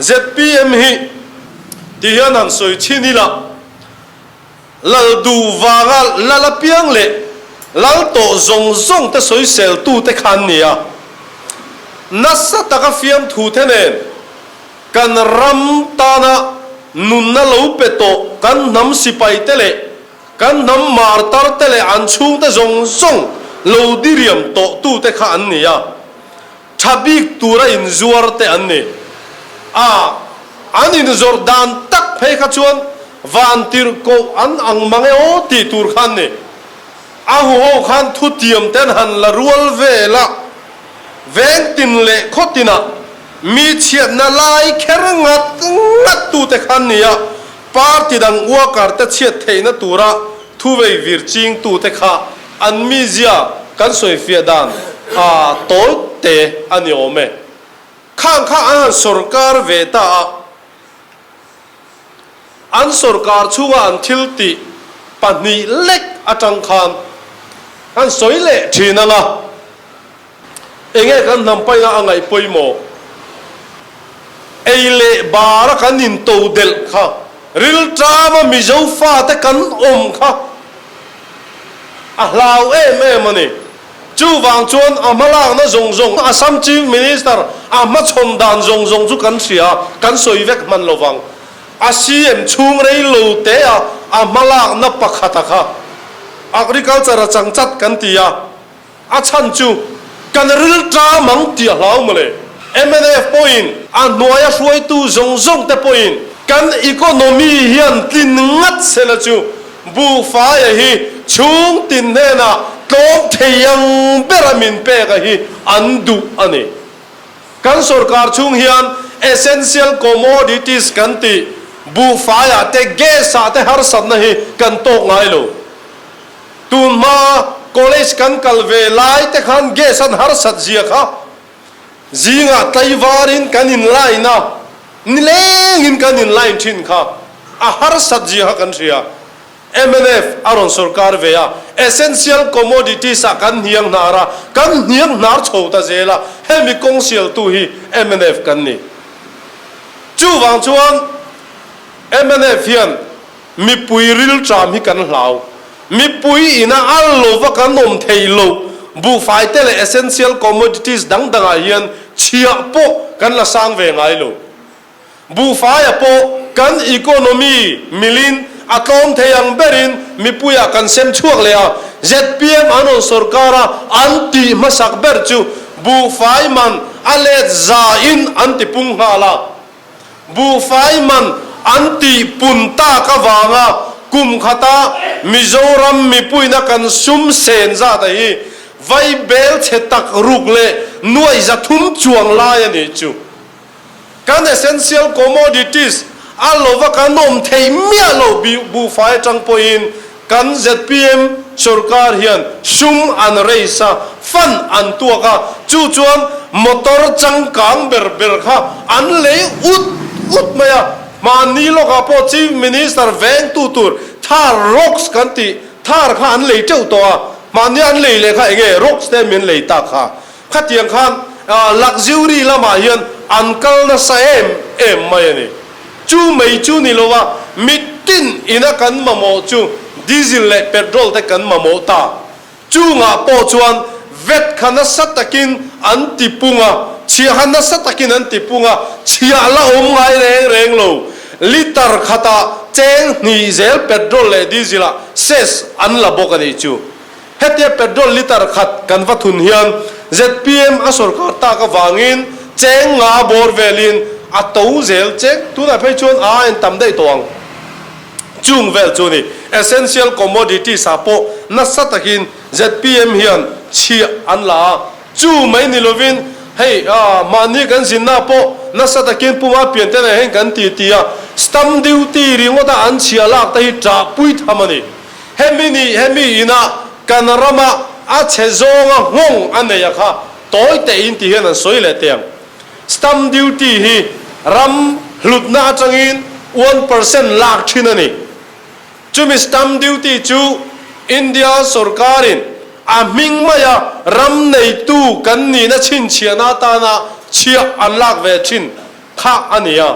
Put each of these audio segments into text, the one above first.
Zpm hi ti hian han sawi chhin ila, Lal duh vanga lal apiang leh lal tawh zawng zawng te sawisel tu te kha an ni a. Nasa taka fiamthu te nen kan ram tana nunna lo pe tawh kan hnam sipai te leh kan hnam martar te leh an chhungte zawng zawng lo diriam tawh tu te kha an ni a. Tha bik tura inzuar te an ni a, an inzawrh dan tak phei kha chuan vantirhkoh an ang mang e aw tih tur kha an ni. A huho khan thutiam te an han la rual vel a, veng tin leh khaw tinah mi chhiatna lai kher ngat ngat tute kha an ni a, party dang worker te chhiat theihna tura thuvei vir ching tute kha An mizia kan sawifiah dan a tawi te a ni awm e. Khang kha an han sawrkar ve ta a, an sawrkar chhunga an thil tih pahnih lek atang khan an sawi leh thin ang a, enge kan hnam paina a ngaih pawimawh? Ei leh bara kan into delh kha, rilṭama Mizo fate kan awm kha a hlau em em a ni. Chuvang chuan a hmalakna zawng zawng, Assam Chief Minister a hmachhawn dan zawng zawng chu kan hria a, kan sawi vek hman lo vang. A CM chhung rei lo te a a hmalakna pakhata kha Agriculture a chang chat kan ti a. A chhan chu kan ril ṭam ang tih a hlau mawle. Mnf pawhin a hnuaia hruaitu zawng zawng te pawhin kan economy hian tlin ngat sela chu buhfaia hi chhung tin hnenah tlawm thei ang bera min pek a hi an duh a ni. Kan sorkar chhung hian essential commodities kan tih buhfaiah te gas ah te harsatna hi kan tawk ngai lo. Tun hma college kan kal ve lai te khan gas an harsat zia kha zingah tlaivarin kan in line a, nilengin kan in line thin kha a harsat zia kha kan hria. Mnf a rawn sorkar ve a, essential commodities ah kan hniang hnar a, kan hniang hnar chho ta zel a, hemi kawng sialtu hi mnf kan ni. Chuvang chuan mnf hian Mipui rilṭam hi kan hlau. Mipui ina al lova kan awm thei lo. Buhfai te leh essential commodities dang dangah hian chhiah pawh kan la sang ve ngai lo. Buhfaia pawh kan economy milin a tlawm thei ang berin mipuiah kan sem chhuak leh a. Zpm an rawn sorkar a, an tih hmasak ber chu buhfai man a let zain an tipung nghal a. Buhfai man an tih pun tak avanga kum khata Mizoram mipuina kan sum sen zat a hi vai bel chhe tak ruk leh nuai 300 chuang lai a nih chu. Kan essential commodities a lova kan awm theih miah lo buhfai atang pawhin kan zpm sorkar hian sum an raise a, fund an tuak a, chu chuan motor changkang ber ber kha an lei ut ut mai a, hmanni lawkah pawh Chief Minister vengtu tur Thar Rocks kan tih Thar kha an lei teuh tawh a, hmanni an lei leh kha enge Rocks te min lei tak kha, khatiang khan luxury lamah hian an kal nasa em em mai a ni. Chu mai chu ni lo a, mitin ina kan mamawh chu diesel leh petrol te kan mamawh ta. Chungah pawh chuan vet kha nasa takin an ti pung a, chhiah kha nasa takin an ti pung a, chhiah la awm ngai reng reng lo. Litre khatah cheng hnih zel petrol leh diesel ah cess an la bawk a nih chu. Hetia petrol litre khat kan va thun hian zpm a sorkar tak avangin cheng nga bawr velin a to zel cheng tunah phei chuan a en tam daih tawh ang. Chung vel chu ni essential commodities ah pawh nasa takin zpm hian chhiah an la a, chu mai ni lovin hei mahni kan zinna pawh nasa takin puma pian te nen heng kan ti ti a, stamp duty ringawta an chhiah lak te hi ṭahpui tham a ni. Hemi ni hemi ina kan rama a chhe zawnga nghawng a nei a kha tawi teh in ti hian an sawi leh teh ang. Stamp duty hi ram hlutna atangin 1% lak thin a ni. Chumi stamp duty chu India sorkarin a hming maia ram neitu kan nihna chhinchhiahna atana chhiah an lak ve thin kha. kha a ni a.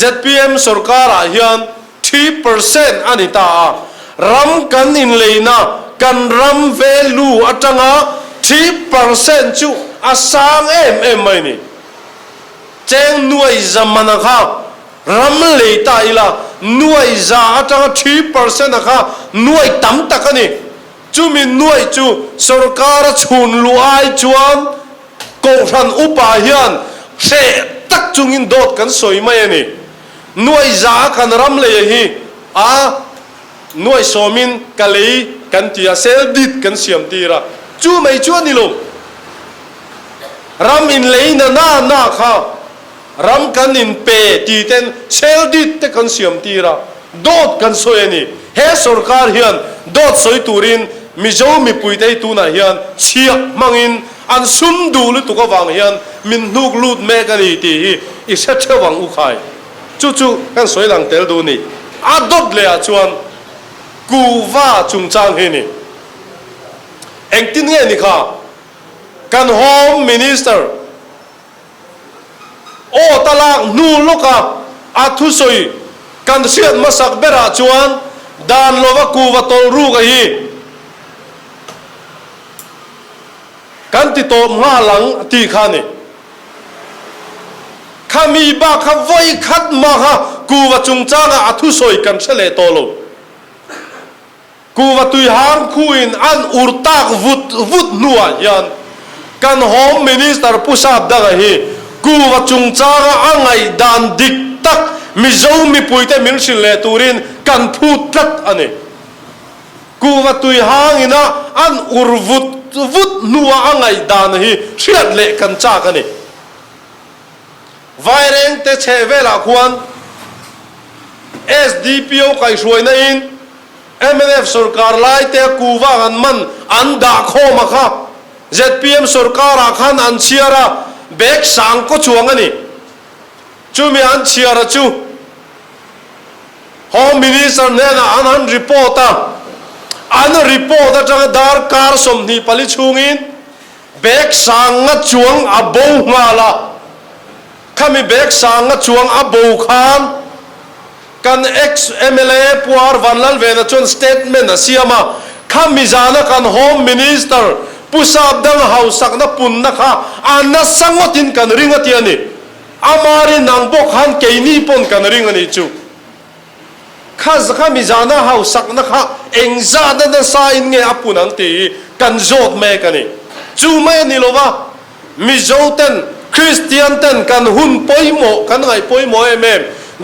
Zpm sorkarah hian 3% a ni ta a, ram kan inleina kan ram value atanga 3% chu a sang em em mai ni. Cheng nuai za mana kha ram lei ta ila, nuai za atanga 3% a kha nuai tam tak a ni. Chumi nuai chu sorkara chhun luh ai chuan Kohhran upa hian hreh tak chungin dawt kan sawi mai a ni. Nuai za a kan ram lei a hi a nuai sawmin ka lei kan ti a, sel deed kan siam tir a, chu mai chu a ni lo. Ram in lei na na na kha ram kan in pe ti ten sel deed te kan siam tir a, dawt kan sawi a ni. He sorkar hian dawt sawi turin Mizo mipuite hi tunah hian chhiah hmangin An sum duh lutuk avang hian min hnuk lut mek a ni tih hi i hre theuh ang u khai. Chu chu kan sawi lang tel duh ni. A dawt leh ah chuan kuhva chungchang hi ni. Engtin nge ni kha? Kan Home Minister aw ta lak hnu lawka a thusawi kan hriat hmasak berah chuan dan lova kuhva tawlh ruk a hi. Kan ti tawp nghal ang tih kha a ni. Khami bak kha vawi khat mah kha kuva chungchangah a thusawi kan hre leh tawh lo. Kuva tui hang khuin an ur tak vut vut hnuah hian kan Home Minister Pu Sapdanga hi kuva chungchanga a ngaihdan dik tak Mizo mipuite min hrilh leh turin kan phut tlat a ni. Kuhva tui hangin a an ur vut vut hnua a ngaihdan hi hriat leh kan chak a ni. Vairengte chheh velah khuan SDPO kaihhruaina in mnf sorkar laite a kuhva an man an dah khawm a kha zpm sorkar ah khan an chhiar a bag sang kaw chuang a ni. Chumi an chhiar a chu. Home Minister hnenah an han report a, an report atanga darkar 24 chhungin bag sanga chuang a bo nghal a, khami bag sanga chuang a bo khan kan ex mla Pu R Vanlalvena chuan statement a siam a, khami zana kan Home Minister Pu Sapdang hausakna punna kha a nasa ngawtin kan ring a ti a ni. Ama rin ang bawk khan keini pawn kan ring a nih chu. Kha kha mizana hausakna kha engzatna nasa in nge a pun ang tih hi kan zawt mek a ni. Chu mai a ni lo va, Mizo ten, Kristian ten kan hun pawimawh, kan ngaih pawimawh em em,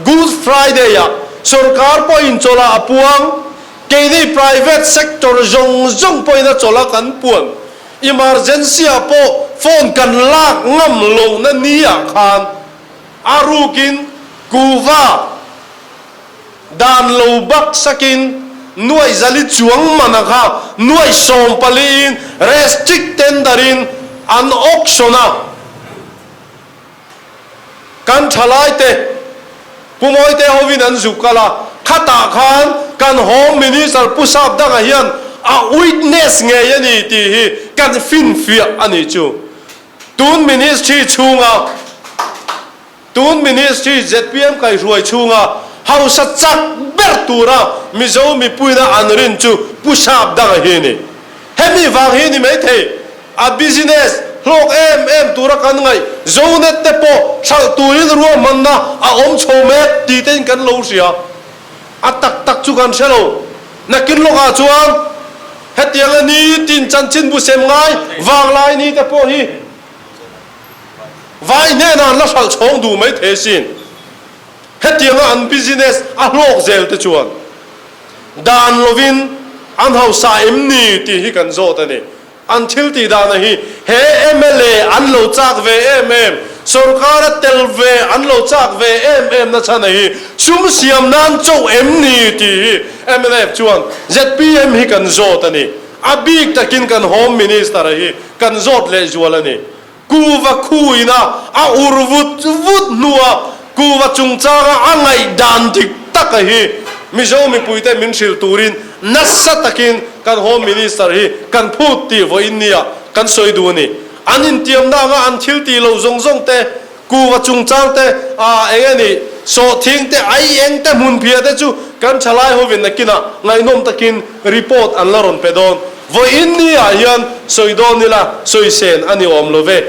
Good Friday ah sorkar pawhin chawlh ah a puang, keini private sector zawng zawng pawhin a chawlh a kan puan. Emergency ah pawh phone kan lak ngam lohna ni ah khan a rukin kuhva dan lo bak sakin nuai zali chuang man a kha nuai 14 in restrict tender in an auction a. Kan thalaite Pu Mawite hovin an zuk kal a, khatah khan kan Home Minister Pu Sapdanga hian a witness ngei a ni tih hi kan finfiah a nih chu. Tun Ministry chhunga tun Ministry zpm kaihruai chhunga hausa chak ber tura Mizo mipuina an rin chu Pu Sapdanga hi a ni. Hemi vang hi ni maithei, a business hlawk em em tura kan ngaih Zonet te pawh hralh turin ruahmanna a awm chho mek tih tein kan lo hria. A tak tak chu kan hre lo. Nakin lawkah chuan hetianga nitin chanchinbu sem ngai vanglai ni te pawh hi vai hnenah an la hralh chhawng duh maithei asin. Hetianga an business a hlawk zel te chuan dan lovin an hausa em ni tih hi kan zawt a ni. An thil tih dana hi he mla an lo chak ve em em, sorkara tel ve an lo chak ve em em na chhan a hi sum siam nan chauh em ni tih hi mnf chuan zpm hi kan zawt a ni. A bik takin kan Home Minister a hi kan zawt lehzual a ni. Kuva khuina a ur vut vut hnua kuva chungchanga a ngaihdan dik taka hi Mizo mipuite min hrilh turin nasa takin kan Home Minister hi kan phut tih vawiin nia kan sawi duh a ni. An intiamna anga an thil tih lo zawng zawng te. Kuva chungchang te, aa eng e nih, sawhthing te, ai eng te, hmunphiah te chu kan thalai hovin nakinah ngaihnawm takin report an la rawn pe dawn. Vawiin ni ah hian sawi dawn ila sawi sen a ni awm lo ve.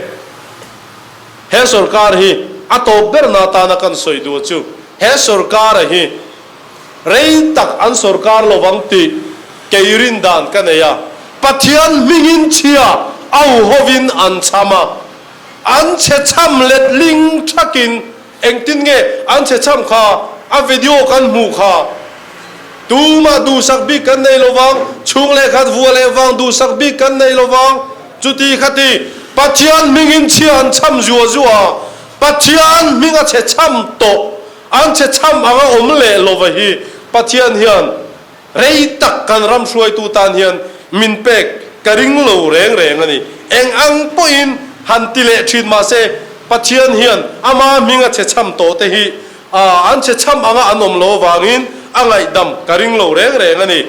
He sorkar hi a tawp berna atana kan sawi duh chu he sorkara hi rei tak an sorkar lovang tih kei rin dan ka nei a. Pathian hmingin chhia au hovin an chham a, an chhe chham let ling thakin Engtin nge an chhe chham kha a video kan hmuh kha? Tumah duhsak bik kan nei lo vang, chhung leh khat vua leh vang duhsak bik kan nei lo vang. Chuti khati Pathian hmingin chhia an chham zua zua a, Pathian hming a chhe chham tawh, an chhe chham anga awm leh lova hi Pathian hian Rei tak kan ram hruaitu tan hian min pek ka ring lo reng reng a ni. Eng ang pawhin han ti leh thin mah se, Pathian hian ama hming a chhe chham tawh te hi an chhe chham anga an awm lo avangin a ngaihdam ka ring lo reng reng a ni.